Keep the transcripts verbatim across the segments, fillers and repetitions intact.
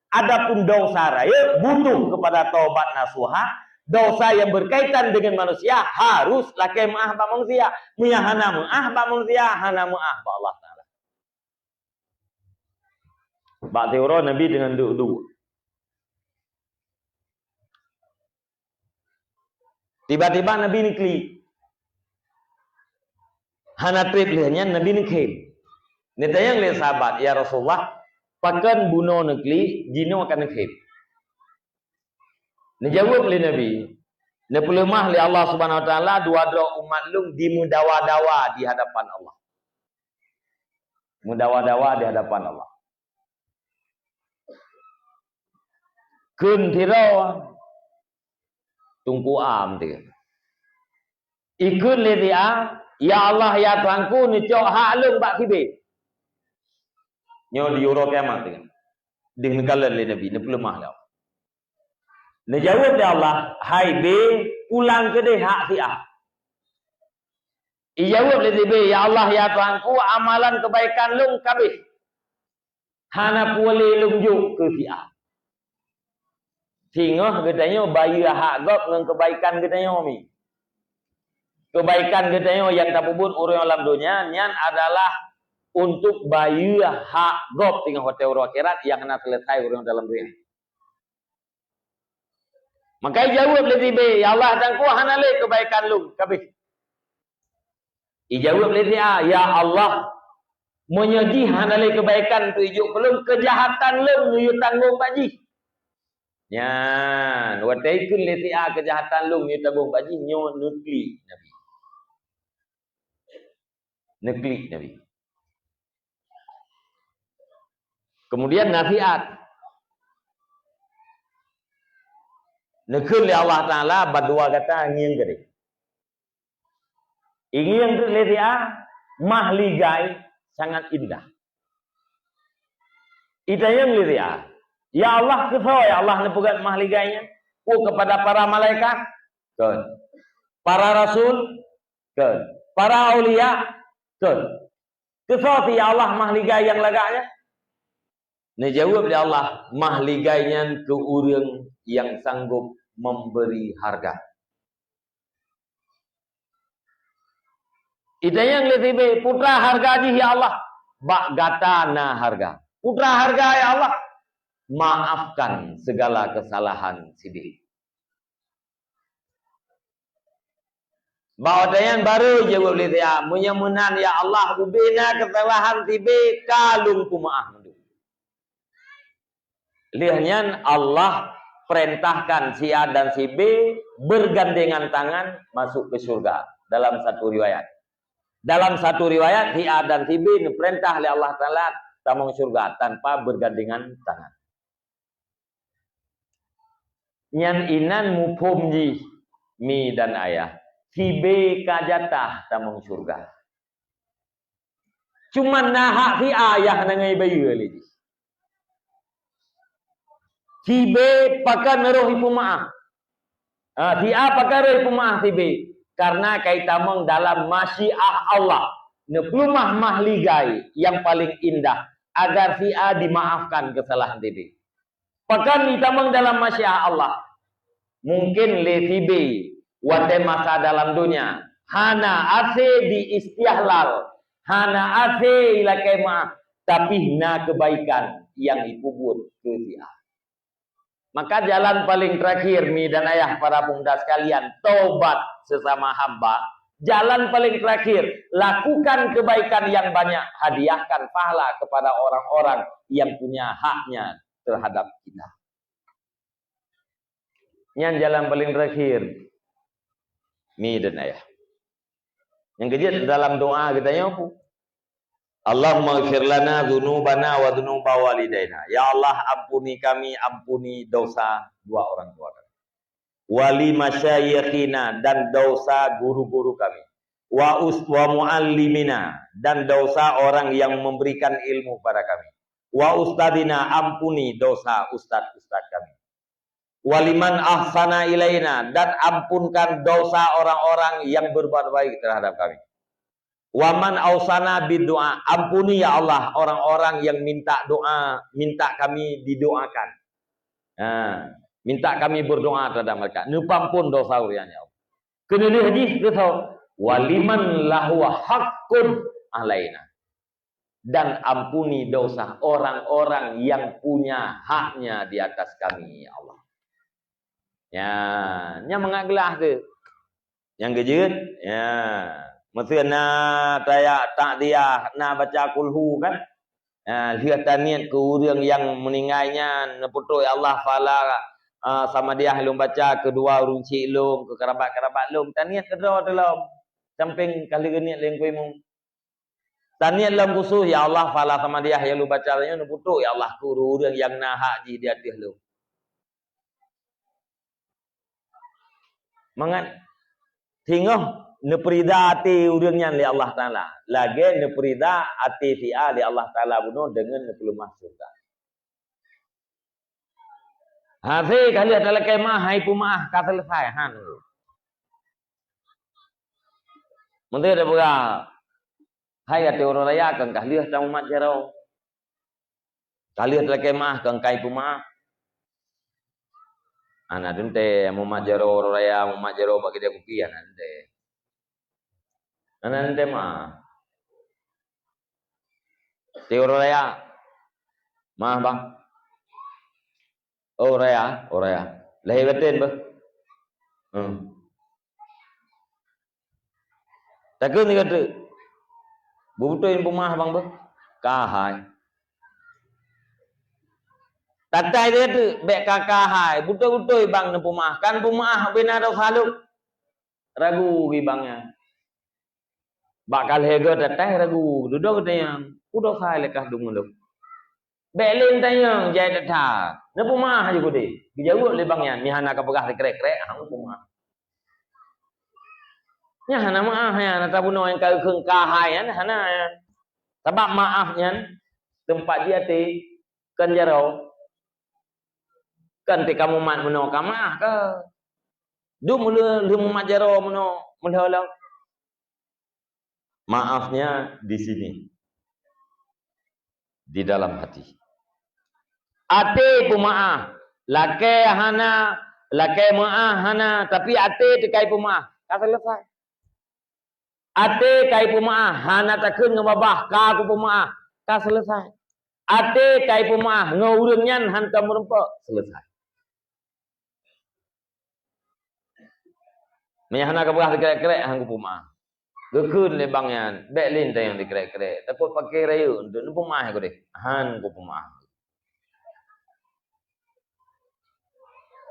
Adapun dosa rayeuk butuh kepada taubat nasuha, dosa yang berkaitan dengan manusia harus lakée meuáh bak manusia. Meunyo hana meuáh bak manusia, hana meuáh bak Allah Taala. Bak siuroe Nabi deungon duek-duek. Tiba-tiba Nabi neuklik. Hana treb lheueh nyan Nabi neukhém. Neutanyong lé sahabat, "Ya Rasulullah, pakon bunoe neuklik, jinoe ka neukhém?" Neujaweueb lé Nabi, "Neupeuleumah lé Allah Subhanahu Wa Taala dua droe umat lôn dimeudawa-dawa di hadapan Allah." Meudawa-dawa di hadapan Allah. Kheun sidroe, Teungku Am teuh. Ikheun lé si A, "Ya Allah, ya Tuhanku, neucok hak lôn bak si B." Nyoe di uroe kiamat teuh. Deuh neukalon lé Nabi, neupeuleumah lé Allah. Neujaweueb lé Allah, "Hai B, pulang keudeh hak si A." Ijaweueb lé si B, "Ya Allah, ya Tuhanku, amalan keubaikan lôn ka abéh. Hana peureulée lôn jok keu si A." Singoh geutanyoe bayeue hak gob ngon keubaikan geutanyoe mi. Keubaikan geutanyoe nyang tapeubuet ureuëng lam donya nyan adalah untuk bayeue hak gob singoh watée uroe akhirat nyang hana seuleusoe ureuëng dalam donya. Maka ijaweueb lé si B, "Ya Allah, Tuhanku, hana lé keubaikan lôn ka abéh." Ijaweueb lé si A, "Ya Allah, meunyoe jih hana lé keubaikan untuk ijok keu lôn, keujahatan lôn neuyue tanggong bak jih." Nyan, watée ikheun lé si A keujahatan lôn neuyue tanggong bak jih, nyoe neuklik Nabi. Neuklik Nabi. Kemudian nasihat. Neukheun lé Allah Taala bandua gata ngieng keudeh. Ingieng treuk lé si A, mahligai sangat indah. Itanyong lé si A, "Ya Allah, keusoe ya Allah neupeugét mahligai nyan? Peue kepada para malaikat?" Kon. "Para rasul?" Kon. "Para aulia?" Kon. "Keusoe si ya Allah mahligai nyang lagak nyan?" Neujaweueb lé Allah, "Mahligai nyan keu ureuëng nyang sanggob memberi harga." Itanyong lé si B, "Peue treuk harga jih ya Allah?" "Bak gata na harga." "Peue treuk harga ya Allah?" "Maafkan segala kesalahan si B." Bak watée nyan barô jaweueb lé si A, "Meunyoe meunan ya Allah, ubé na keusalahan si B ka lôn peumeuáh mandum." Lheueh nyan Allah perintahkan si A dan si B bergandengan tangan masuk ke surga dalam satu riwayat. Dalam satu riwayat si A dan si B neuperintah lé Allah Taala tamong surga tanpa bergandengan tangan. Nyan inan muphom jih mi dan ayah, si B ka jatah tamong syurga. Cuman na hak si A nyang hana ngai bayeue lé jih. Si B pakon roh ipeumeuáh. Ah, si A pakon roh ipeumeuáh si B. Karena ka itamong dalam masyiah Allah. Neupeuleumah mahligai nyang paleng indah agar si A dimaafkan keusalahan si B. Pakon itamong dalam masyiah Allah. Mungkin lé si B watée masa dalam donya hana asé diistihlal, hana asé ilakée meuáh, tapi na keubaikan nyang ipeubuet keu si A. Maka jalan paling terakhir, mi dan ayah, para pemuda sekalian, taubat sesama hamba. Jalan paling terakhir, lakukan kebaikan yang banyak, hadiahkan pahala kepada orang-orang yang punya haknya terhadap kita. Nyan jalan paling terakhir, mi dan ayah. Nyang keujeuet dalam doa geutanyoe peue? "Allahumma ighfir lana dzunubana wa dzunuba walidaina." Ya Allah, ampuni kami, ampuni dosa dua orang tua kami. "Wa li masyayikhina," dan dosa guru-guru kami. "Wa us-, wa muallimina," dan dosa orang yang memberikan ilmu pada kami. "Wa ustadzina," ampuni dosa ustaz-ustaz kami. "Wa liman ahsana ilaina," dan ampunkan dosa orang-orang yang berbuat baik terhadap kami. "Wa man ausana bid du'a." Ampuni ya Allah orang-orang yang minta doa, minta kami didoakan. Ha, minta kami berdoa terhadap mereka. Neupeuampon dosa ureueng nyan ya Allah. Keuneulheueh jih, "Wa liman lahu haqqun alaina." Dan ampuni dosa orang-orang yang punya haknya di atas kami, ya Allah. Ya, nyan mangat glah tu. Nyang keujeuet, ya. Meuseu na taya takziah, na baca kulhu kan? Ya, lheueh taniet keu ureueng nyang meuninggai nyan, neupeutrok ya Allah pahala, ah, samadiah lôn baca keu dua ureueng chik lôn, keu kerabat-kerabat lôn, taniet keudroe teuh lom. Sampéng ka lheueh geuniet lé Teungku Imum. Taniet lom khusos, ya Allah, pahala samadiah nyang lôn baca nyoe neupeutrok, ya Allah, keu ureueng-ureueng nyang na hak jih di ateueh lôn. Mangat singoh neupeurida até ureueng nyan lé Allah Taala, lagée neupeurida até si A lé Allah Taala bunoe deungon neupeuleumah syurga. Hase ka lheueh talakée meu'ah, hai peumeu'ah ka seuleusoe, han. Meunteue tapeugah, hai até uroe raya kan ka lheueh tamumat jaroe. Ka lheueh talakée meu'ah kan kai peumeu'ah. Hana teuntée mumat jaroe uroe raya, mumat jaroe bak keudée kupi, hana teuntée. Hana teuntée meu'ah. Ti uroe raya. Meu'ah, bang. Oh, raya, oh, raya. Lahé batén beuh. Hmm. Takheun sigoe teuk. Beutôi neupeumaah bang beuh. Ka hai. Tatai sigoe teuk, bék ka, ka hai. Beutôi-beutôi bang neupeumaah. Kan peumaah bina dosa lom. Ragu geuh bang nyan. Bak ka lhée goe tatai ragu, dudoe geutanyong, "Peue dosa lé kah dum ulôn?" "Bék lé neutanyong, jai that-that. Neupeumaah ju keudeh." Geujaweueb lé bang nyan, "Meuhana kapeugah sikrek-krek, hana peue maah." Nyan hana maah nyan, ata bunoe nyang ka kheun ka hai nyan, hana nyan. Sabab maah nyan teumpat jih até, kon jaroe. Kon teuka mumat meunoe ka maah ka. Dum lheueh, lheueh mumat jaroe meunoe, meulheueh lom. Maafnya di sini, di dalam hati. Até peumaah, lakée hana, lakée meu'ah hana, tapi até teukai peumaah, ka seuleusoe. Até kai peumaah, hana takheun ngon babah, ka kupeumaah, ka seuleusoe. Até kai peumaah, ngon ureuëng nyan hantom meurumpok, seuleusoe. Meunyo hana kapeugah sikrek-krek, han kupeumaah. Geukheun lé bang nyan, "Bék lé neutanyong sikrek-krek, takot paké rayeuk, neupeumaah keudeh." Han kupeumaah.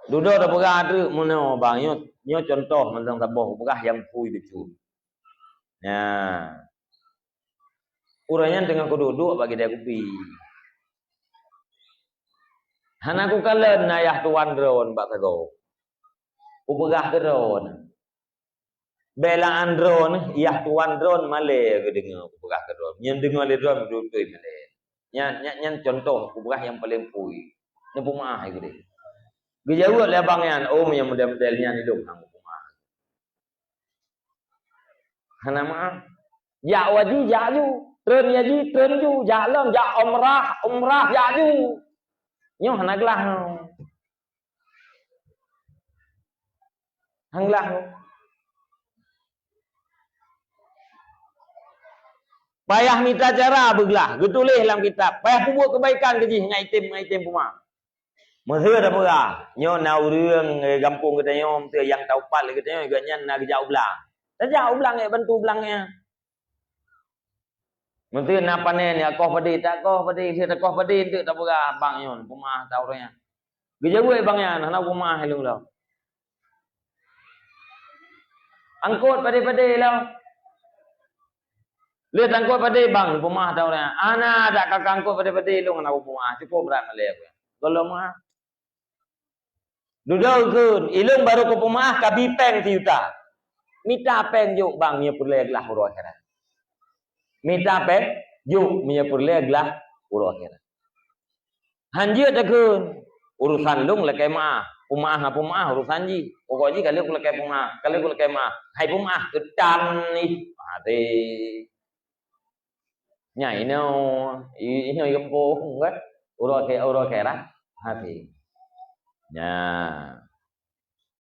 Dudoe tapeugah treuk meunoe bang, nyoe, nyoe cuntoh mantong saboh kupeugah nyang pui bacut. Nyan. Ureuëng nyan teungoh kuduek-duek bak keude kupi. Hana kukalon ayah tuan droen bak sagoe. Kupeugah keu droen. Bék la'an droen, yah tuan droen malée geudeungoe kupeugah keu droen. Nyan deungoe lé droen beutôi-beutôi malée. Nyan, nyan, nyan cuntoh kupeugah nyang paleng pui. Neupeumaah ai keudeh. Geujaweueb lé abang nyan, "Oh, meunyo model-model nyan ilong hana meupeumaah." Hana maah. Jak haji, jak ju. Treun haji, treun ju. Jak lom, jak umrah, umrah, jak ju. Nyoe hana glah nyoe. Hana glah nyoe. Payah mita cara beuglah, geutuléh lam kitab. Payah peubuet keubaikan keu jih ngon item, ngon item puma. Meuseu tapeugah, nyoe na ureuëng, eh, gampông geutanyoe, meuseu nyang taupat lé geutanyoe, gobnyan na geujak u blang. Tajak u blang, eh, bantu blang nyan. Meuseu na panen, ya koh padé, takoh padé, meuseu takoh padé, enteuk tapeugah, "Bang nyoe, peumaah tau ureuëng nyan." Geujaweueb bang nyan, "Hana peumaah ilong lom." "Angkot padé-padé lom." "Lé tangkot padé bang, peumaah tau ureuëng nyan." "Hana, dak ka angkot padé-padé ilong, hana peumaah. Cukup brat malée aku." Gohlom maah. Dudoe kheun, ilong barô kupeumaah ka bi péng sijuta. Mita péng jok bang, meunyo peureulée glah uroe akhirat. Mita péng jok, meunyo peureulée glah uroe akhirat. Han jeuet takheun, urusan lôn lakée maah. Peumaah ngon peumaah urusan jih. Pokok jih ka lheueh kulakée peumaah, ka lheueh kulakée maah. Hai peumaah keutan ih. Hati. Nya inoe, i-, inoe yumpo kan? Uroe ke, uroe ke lah. Hati. Nya.